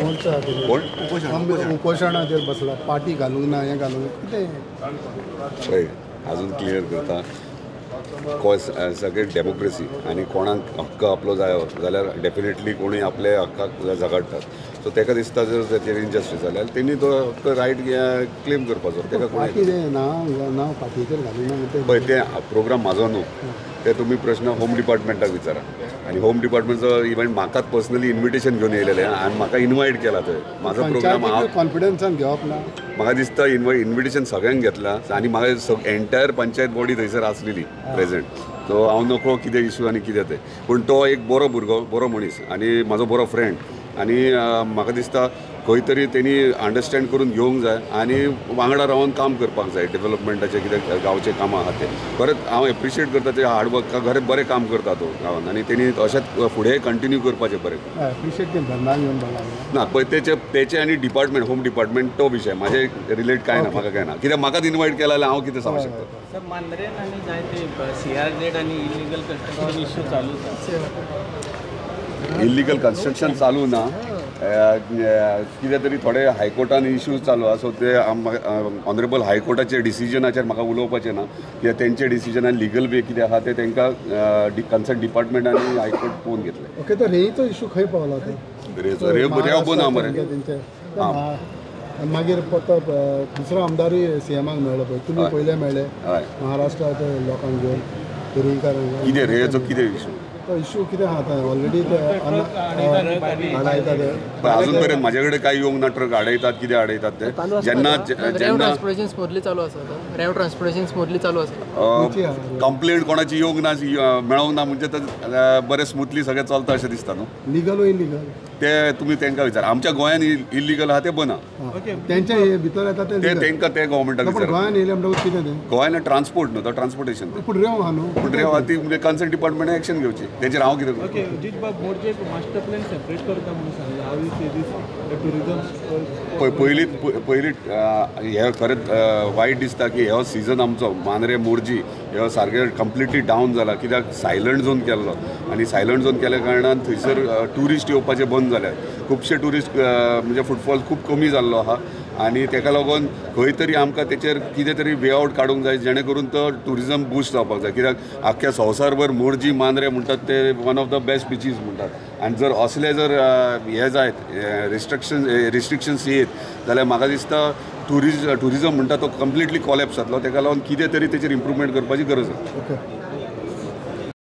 मोर्चा कोण उपोशणाचेर बसला, पार्टी घालूंक ना, हें घालूंक कितें पळय अजून क्लियर करता. सगळे डेमोक्रेसी आनी कोणाक हक्क आपलो जायो जाल्यार डेफिनेटली कोणूय आपले हक्काक झगडटात. सो ताका दिसता जर ताचेर इनजस्टीस जाल्यार तेणी तो हक्क रायट क्लेम करपाचो. ताका कोण नांव पार्टीचेर घालूंक ना. पळय तें प्रोग्राम म्हाजो न्हू, ते तुमी प्रश्न होम डिपार्टमेंटाक विचारा. आनी होम डिपार्टमेंटचो इव्हन म्हाकाच पर्सनली इन्विटेशन घेवन येयलेलें आनी म्हाका इनवायट केला थंय. म्हाजो प्रोग्राम हांव कॉन्फिडन्सान घेवप ना. म्हाका दिसता इन्विटेशन सगळ्यांक घेतला आनी म्हाका एंटायर पंचायत बॉडी थंयसर आसलेली प्रेझेंट. सो हांव नकळो कितें इशू आनी कितें तें, पूण तो एक बरो भुरगो, बरो मनीस आनी म्हाजो बरो फ्रेंड आनी म्हाका दिसता खंय तरी तेणी अंडरस्टँड करून घेवंक जाय आनी वांगडा रावन काम करपाक जाय डेवलपमेंटाचें कितें गांवचें कामां आहा तें. खरेंच हांव एप्रिशिएट करता ते हार्डवर्क, खरेंच बरें काम करता तो गांवान आनी तेणी अशेंच फुडें कंटिन्यू करपाचें बरें. ना पळय तेचे आनी डिपार्टमेंट, होम डिपार्टमेंट तो विशय म्हाजे रिलेट कांय ना, म्हाका कांय ना. कित्याक म्हाकाच इनवायट केला जाल्यार हांव कितें सांगूंक शकता. सर मांद्रेन आनी जायते सीआरझेड आनी इलिगल कन्स्ट्रक्शन इश्यू चालू आसा. इलिगल कन्स्ट्रक्शन चालू ना, कितें तरी थोडे हायकोर्टान इश्यूज चालू आसा. सो ते ऑनरेबल हायकोर्टाचे डिसिजनाचेर म्हाका उलोवपाचें ना, कित्याक तेंचे डिसिजनान लिगल वे कितें आसा तें तांकां कन्सर्न डिपार्टमेंट आनी हायकोर्ट पळोवन घेतलें. ओके, तर रेयचो इशू खंय पावला? रेचो रेव बंद आहा मरे. मागीर फक्त दुसरो आमदारूय सीएमाक मेळ्ळो पळय, तुमी पयले मेळ्ळे महाराष्ट्रांत लोकांक घेवन रेंकारांक. कितें रेयचो कितें इशू? तो इशू कितें आहा आतां ऑलरेडी ते आडायतात. अजून पर्यंत म्हाजे कडेन कांय येवंक ना. ट्रक आडयतात कितें आडयतात ते जेन्ना रेव ट्रान्सपोर्टेशन स्मूथली चालू आसा. रेव ट्रान्सपोर्टेशन स्मूथली चालू आसा. कंप्लेंट कोणाची येवंक ना, मेळोंक ना, म्हणजे बरें स्मूथली सगळें चलता अशें दिसता न्हू. लिगल इलिगल ते तुमी तांकां विचार. आमच्या गोंयान इलिगल आहा ते बना तेंच्या भितर येता ते तांकां ते गव्हर्मेंटाक विचार. गोंयान येयले म्हणटकूच कितें तें गोंयान ट्रान्सपोर्ट न्हू, तो ट्रान्सपोर्टेशन. पूण रेव आहा न्हू, पूण रेव आहा ती म्हणजे कन्सर्न डिपार्टमेंटान एक्शन घेवची, तेचेर हांव कितें ओके जितबाब मोरजे मास्टर प्लॅन सेपरेट करता म्हणून सांगलां. How you see this tourism? पळय पयलीं हें खरेंच वायट दिसता की हो सिजन आमचो मांद्रे मोरजी हो सारकें कंप्लिटली डावन जाला. कित्याक सायलंट झोन केल्लो आनी सायलंट झोन केल्या कारणान थंयसर ट्युरिस्ट येवपाचे बंद जाल्यात. खुबशे ट्युरिस्ट म्हणजे फुटफॉल खूब कमी जाल्लो आहा आनी ताका लागून खंय तरी आमकां तेचेर कितें तरी वे आवट काडूंक जाय जेणे करून तो ट्युरिजम बुस्ट जावपाक जाय. कित्याक आख्ख्या संवसारभर मोरजी मांद्रे म्हणटात ते one of the best beaches म्हणटात आनी जर असले जर हे जायत रिस्ट्रिक्शन्स येत जाल्यार म्हाका दिसता ट्युरिजम म्हणटा तो कंप्लिटली कॉलॅप्स जातलो. ताका लागून कितें तरी तेचेर इम्प्रुवमेंट करपाची गरज आसा. ओके.